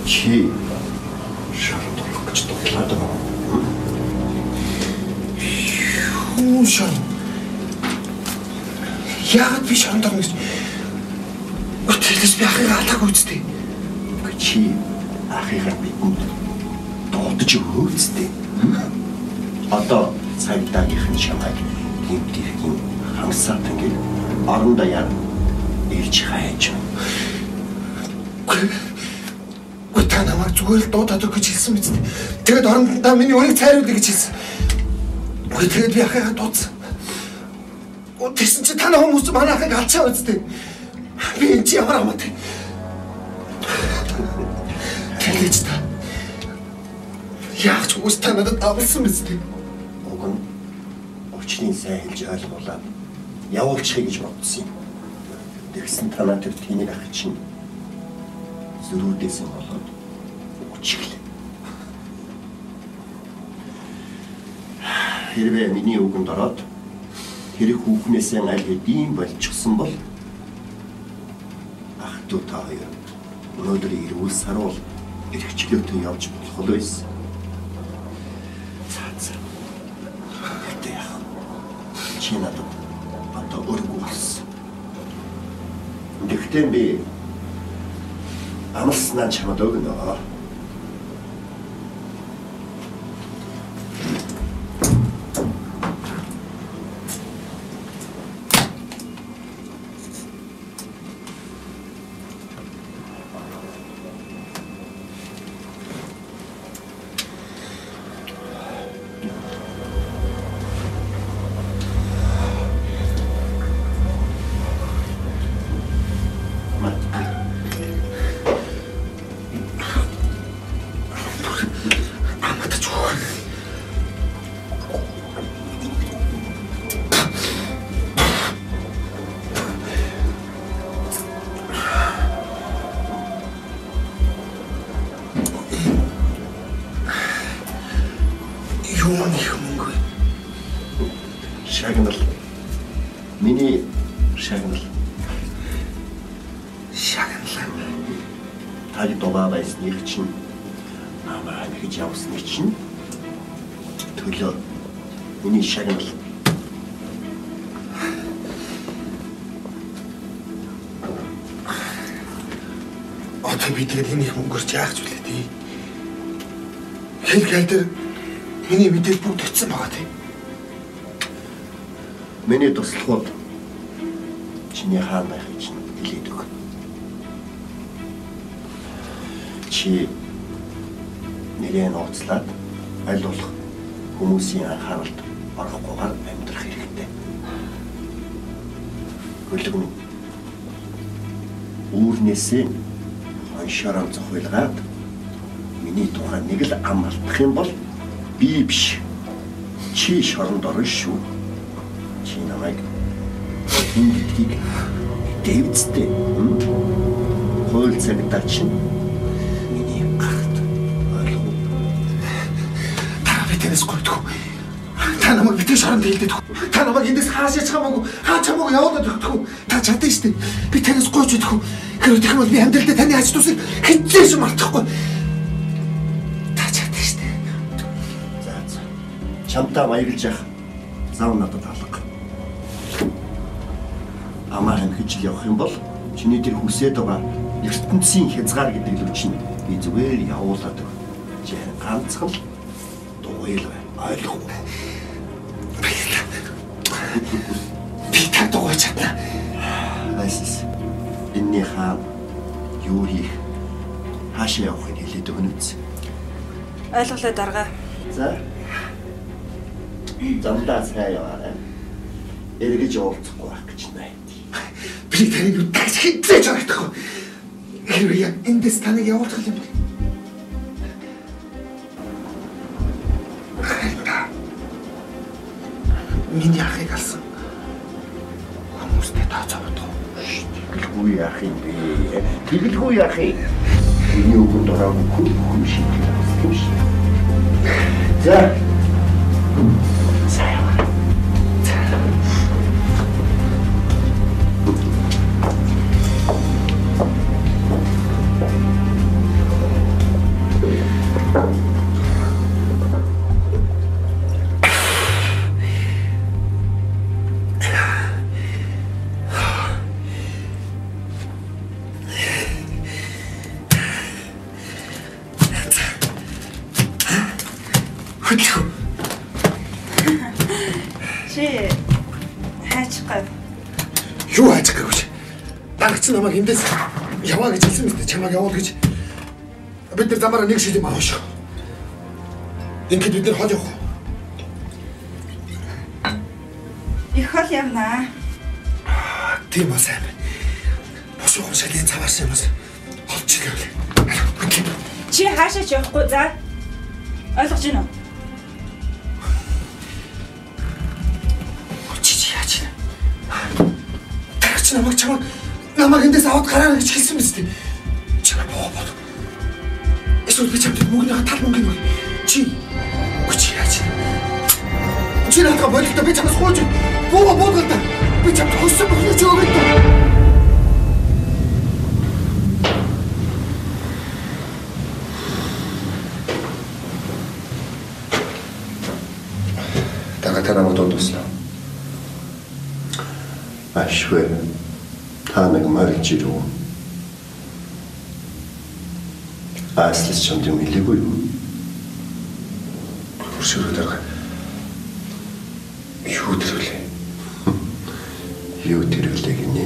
Чи шоронд орох гэж дурлаад байгаа. Юу шорон? Яагаад би шоронд орно гэж? Тэрнээс би ахыгаа алдаагүй үсттэй. Үгүй чи ахыгаа бидэнд дуудаж өгөөцтэй. Одоо цагдаагийнх нь чамайг гэмт хэргийн хамсаатан гэл орон даяар ирж хайж байна. Үгүй та намайг зүгээр л дуудаад өг гэж хэлсэн биз дээ. Тэгээд оронд та миний өрийг цайруулъя гэж хэлсэн. Үгүй тэгээд би ахыгаа дуудсан. Тэгсэн чи танай хүмүүс манай ахыг алчаа үсттэй. Би энэ чи ямар хамаатай. Тэлэж та. Яах ч үгүйс та надад авалсан биз дээ. Уг нь уучлалын сайн хэлж ойлгуулад явуулчихъя гэж бодсон юм. Тэгсэн танаа тэр тэнийг ах чинь зөрүүдээсээ болоод үчиглээ. Хэрвээ миний үгэнд ороод тэр хүүхнээсээ аль хэдийн болчихсон бол ах дүү та хоёр өнөөдөр эрүүл саруул эрх чөлөөтэй явж болох л байсан. За за. Гэтэ яах вэ? Чи надад одоо өргөө болсон. Гэхдээ би амласнаа чамд өгнө. Шагнал. Миний шагнал. Шагнал. Таг дураа байсных чинь намайг амхиж явсны чинь төлөө миний шагнал. Одоо би тэгээд энэ их мөнгөөр яах ч үлээ тий. Хэл гал дээр миний мэдээлэл бүгд очсон байгаа тий. Миний туслахууд чиний хаан байхыг чинь хэлээд өг. Чи нэрээ нууцлаад аль болох хүмүүсийн анхааралд орохгүйгээр амьдрах хэрэгтэй. Хөлөг минь үүрнээсээ хоншороо зохиолгаад миний тухай нэг л ам алдах юм бол би биш. Чи шоронд орно шүү. Чи намайг хэн гэдгийг дэвцтэй. Хууль цагдаа чинь миний гарт ойлгов. Та би танаас гуйдгүй. Та намайг битгий шоронд хилдэггүй. Та намайг эндээс хаашаа ч хамаагүй, хаа ч хамаагүй явуулаад өгдөг. Та чадсан шүү дээ. Би танаас гуйж өгдөг. Хэрвээ тэгэх юм бол би амьдралдаа таны ач тусыг хизээш мартахгүй. Та чадсан шүү дээ. За за. Чамдаа баярлж явах зав надад алга. Амаар амхиж явах юм бол чиний тэр хүсээд байгаа ертөнцийн хязгаар гэдэг л чинь би зүгээр явуулаад өг. Чи харин ганцхан л дугуйл бай. Ойлгох уу? Би та дугуйч чадна. Айсис. Энэний хаан юу хийх хаашаа явахыг хэлээд өгнө үз. Ойлголоо дарга. За. Замдаа сайн яваарай. Эргэж уулзахгүй байх гэж найд. Би таныг үдгэж хизээж харагдахгүй. Хэрвээ яг эндээс таныг явуулах юм бол харин та миний ахыг алсан хүмүүстэй тооцоо бодох. Тэгэлгүй яах юм бэ? Тэгэлгүй яах юм? Миний үгэнд ороогүй хүн шийтгэл авах юм шиг. За. Сайн яваарай. Чи хайчих гав. Юу хайчих гэвч? Даргач намайг эндээс яваа гэж хэлсэн мэт чамайг явуул гэж. Бид нар замаараа нэг шил юм авах шүү. Ингээд бид нар хол явах уу? Их хол явнаа. Тийм ба сайн байна. Босуухан шалийн цаваас юмас холчих гэвэл. Чи хаашаа ч явахгүй за. Ойлгож байна уу? Чи яаж вэ? Даргач намайг чамайг намайг эндээс аваад гараарай гэж хэлсэн мэт дээ. Чи боо бод. Эсвэл би чамд мөнгөнийхөө тал мөнгөний өгье. Чи үгүй чи яаж вэ? Чи надад бололтой би чамаас хууж бууга буугалта. Би чамд хүссэн бүхнийг чи өгöd. Дарга та намайг дундуусан уу? Ашгүй. Та нэг морилж ирэв. Аслас чамд юм хэлээгүй юу? Хөршөөрөө дарга. Юу тэрвлээ? Юу тэрвлээ гинэ?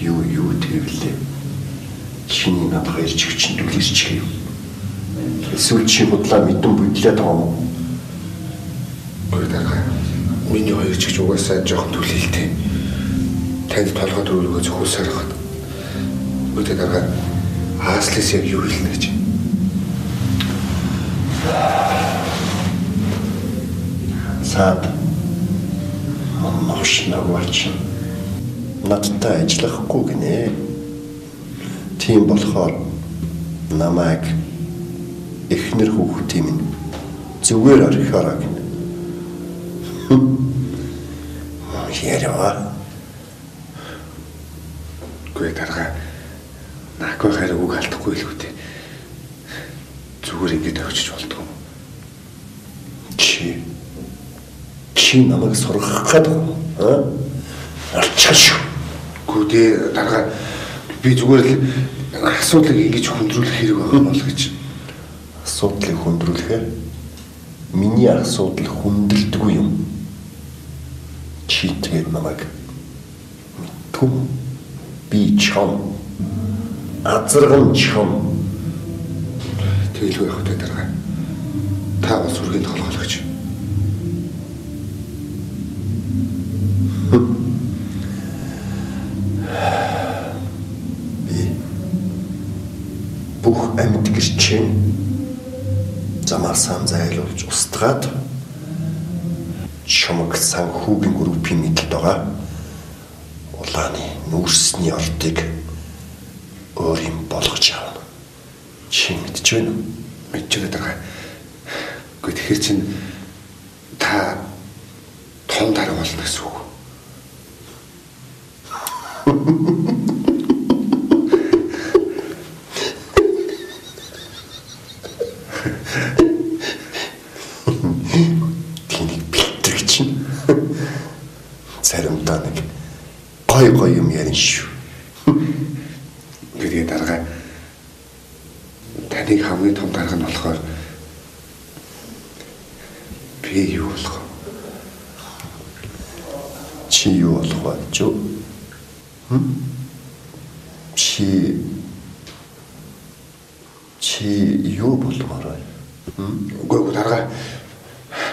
Юу тэрвлээ? Чиний надад ирж чинь дүлэрчих юм. Эсвэл чи худлаа мэдэн бүдлээд байгаа юм уу? Ой дарга. Миний хоёр чигч угаасаа жоохон түлхэлтэй. Танд толгой дөрөвгөө зөвхөлсөөр хад. Өөдөө дарга ааслаас яг юу хэлнэ гэж. Саад новш нагварч надтай ажиллахгүй гинэ. Тийм болохоор намайг эхнэр хүүхдийн минь зүгээр орхиороо гинэ. Яриа. Үгүй дарга. Наакой харин үг алдахгүй л үү те. Зүгээр ингэж орчиж болдгоо юм. Чи намайг сургах гэдэг юм аа? Алчаа шүү. Үгүй дээ дарга. Би зүгээр л асуудлыг ингэж хүндрүүлэх хэрэг байгаа юм бол гэж. Асуудлыг хүндрүүлэхээр миний асуудал хүндрэлдэггүй юм. Чи тэгээд намайг мэдгүй. Би чам. Азарган чам. Тэгэлгүй явах тэ дарга. Та бол сүргийн толгойлогч. Би бүх амьд гэрчийн замаасаа зайлуулж устгаад чамаг санхүүгийн группийн мэдлэлд байгаа улааны нүүрсний ордыг өөр юм болгож авна. Чи мэдэж байна уу? Мэдж байна дарга. Гэхдээ тэгэхээр чинь та том дарга болно гэсэн үг. Тэнийг бэлтгэж чинь заримдаа нэг гой гой юм ярина шүү. Тэгээ дарга таныг хамгийн том дарга нь болохоор би юу болох вэ? Чи юу болох вэ гэж үү? Чи юу болмоор вэ? Үгүй дарга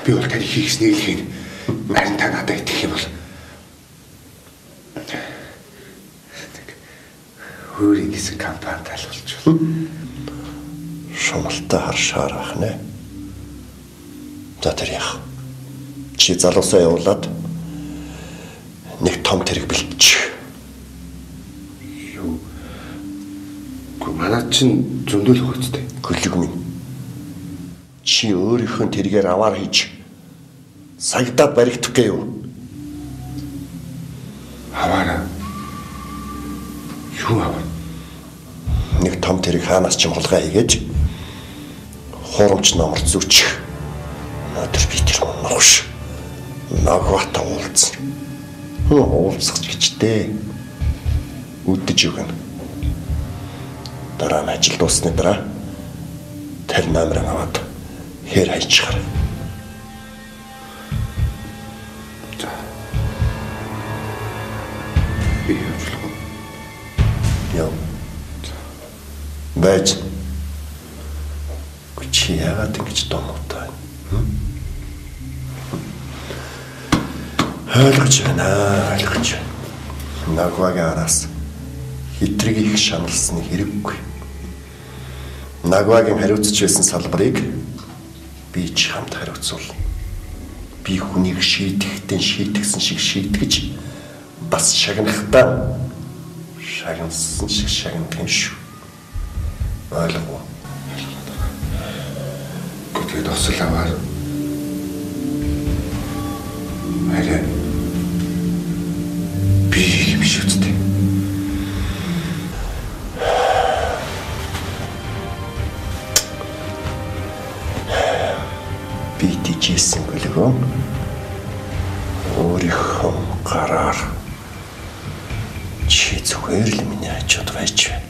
би бол таны хийхснийг л хийнэ. Харин та надад итгэх юм бол өөрийн гэсэн компани талуулчихвал шумалтай харшаар ах нэ. За тэр яах. Чи залуусаа явуулаад нэг том тэрэг бэлтчих. Юу? Гэхдээ манай чинь зөндөл хөөцтэй. Хөлөг минь. Чи өөрийнхөө тэргээр аваар хийж сагдаад баригдах гээ юу? Аваараа. Юу аваа? Нэг том тэрэг хаанаас ч юм хулгай хийгээд хуурамч номер зүүчих. Өнөөдөр би тэр новш нагвата уулзсан. Уулзах гэжтэй. Үдэж өгнө. Дараа нь ажил дуусны дараа тэр номерыг аваад хээр хайчихар. За. Би явж болох уу? Яв. Байж. Чи яагаад ингэж доноотой байна? Ойлгож байна, ойлгож байна. Нагвагийн араас хитрэг их шаналсны хэрэггүй. Нагвагийн хариуцж байсан салбарыг би чамд хариуцуул. Би хүнийг шийтгэхдээ шийтгсэн шиг шийтгэж бас шагнахтаа шагнасан шиг шагнах юм шүү. Ойлгов уу? Тэгээд осол аваар арай би юм шүү дээ. Би тийжсэн гөлгөө өөрийнхөө гараар чи зүгээр л миний хажууд байж байна.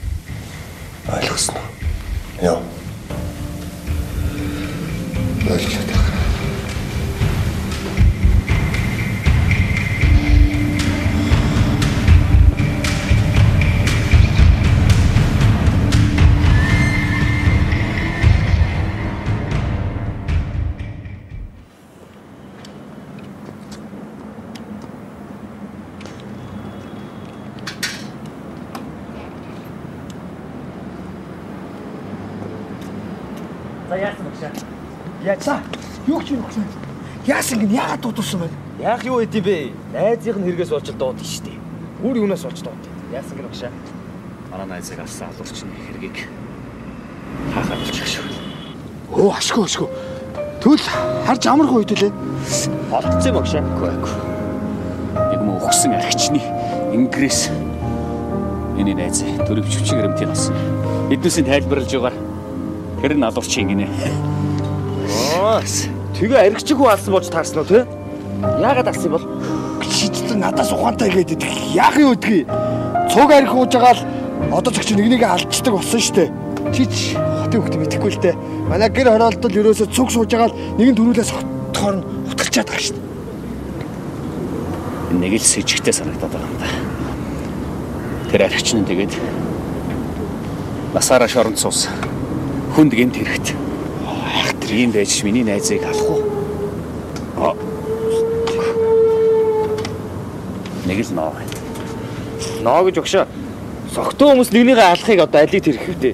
Ойлгосноо? Яа. Ойлголоо. За яасан багшаа? За юу ч юм багшаа. Яасан гин яагаад дуудсан бэ? Яах юу гэдэм бэ? Найзынх нь хэрэгээс болж дуудсан шүү дээ. Өөр юунаас болж дуудсан. Яасан гин багшаа? Манай найзыг алсан алуурчны хэргийг хаахаар болчих шүү. Өө ашгүй ашгүй. Тэгвэл харж амарх үед лээ. Олдсон юм багшаа. Үгүй эгүй. Яг мөн өгсөн архичны ингрээс миний найз төрөвч хүчин эрэмтийн алсан. Эднүсийн тайлбарлаж байгаа. Тэр нь алуурчин гинэ. Оо тэгээ архич хүү алсан болж таарсан уу те? Яагаад алсан юм бол? Чи надаас ухаантай гэдэг. Яах юм өдгий? Цуг арх ууж байгаа л одоо ч нэг нэг алдчихдаг болсон шүү дээ. Чи ч хотын хөхт мэдэхгүй л дээ. Манай гэр хороолтол ерөөсөө цуг сууж байгаа л нэгэн төрүүлээ согтохоор нь утгалчаад байгаа шүү дээ. Нэг л сэжигтэй санагдаад байгаа юм да. Тэр архич нь тэгээд насаараа шоронд суусан. Хүнд гэмт хэрэгт. Айхтар ийм байж миний найзыг алах уу? Нэг л ноо байна. Ноо гэж багшаа. Согтуу хүмүүс нэгнийгээ алахыг одоо алийг тэрхэх үү?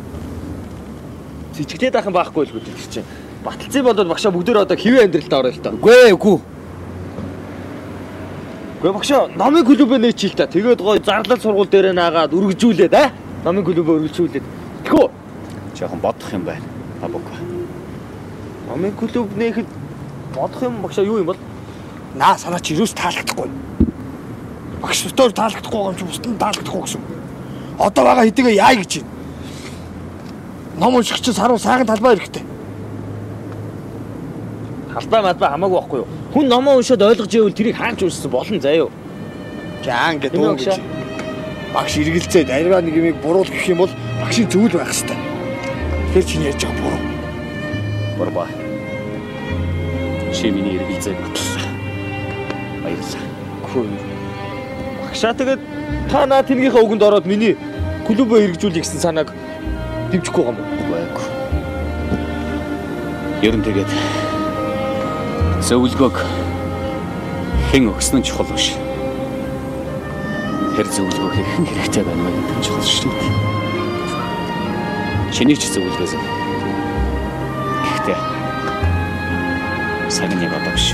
Сэжигтэй дахин байхгүй л гэдэг чинь. Баталцсан болоод багшаа бүгдээр одоо хэвээ амьдралтаа орё л та. Үгүй үгүй. Үгүй багшаа номын клубээ нээчихэл та. Тэгээд гоё зарлал сургууль дээрээ наагаад үргэлжлүүлээд аа. Номын клубээ үргэлжлүүлээд. Тэгэхүү. Жохон бодох юм байна. Абук. Номын клуб нээхэд бодох юм багшаа юу юм бол? Наа санаа чи юус таалагдахгүй. Багш дотор таалагдахгүй байгаа юм чи бусдад нь таалагдахгүй гэсэн. Одоо байгаа хэдийгээ яа гэж байна. Ном унших чинь саруу сайхан талбай хэрэгтэй. Талбай малбай хамаагүй байхгүй юу? Хүн номоо уншаад ойлгож ивэл тэрийг хаач уншсан болно заяа юу? За ингээд дуу гэж. Багш эргэлзээд аливаа нэг юмыг буруул гэх юм бол багшийн зөвл байх хэрэгтэй. Тэр чиний ярьж байгаа буруу. Буруу. Чи миний эргэлзээг баталлаа. Баярлалаа. Үгүй. Багшаа тэгээд та наа тэнгийнхээ үгэнд ороод миний клубөө хэрэгжүүлэх гэсэн санааг дэмжихгүй байгаа юм уу? Үгүй эгүй. Ер нь тэгээд зөвлөгөөг хэн өгсөн нь чухал биш. Тэр зөвлөгөө хэрхэн хэрэгтэй байна вэ гэдэг нь чухал шүү дээ. Чиний ч зөвлөгөө зөв. Гэхдээ цаг нь яг одоо биш.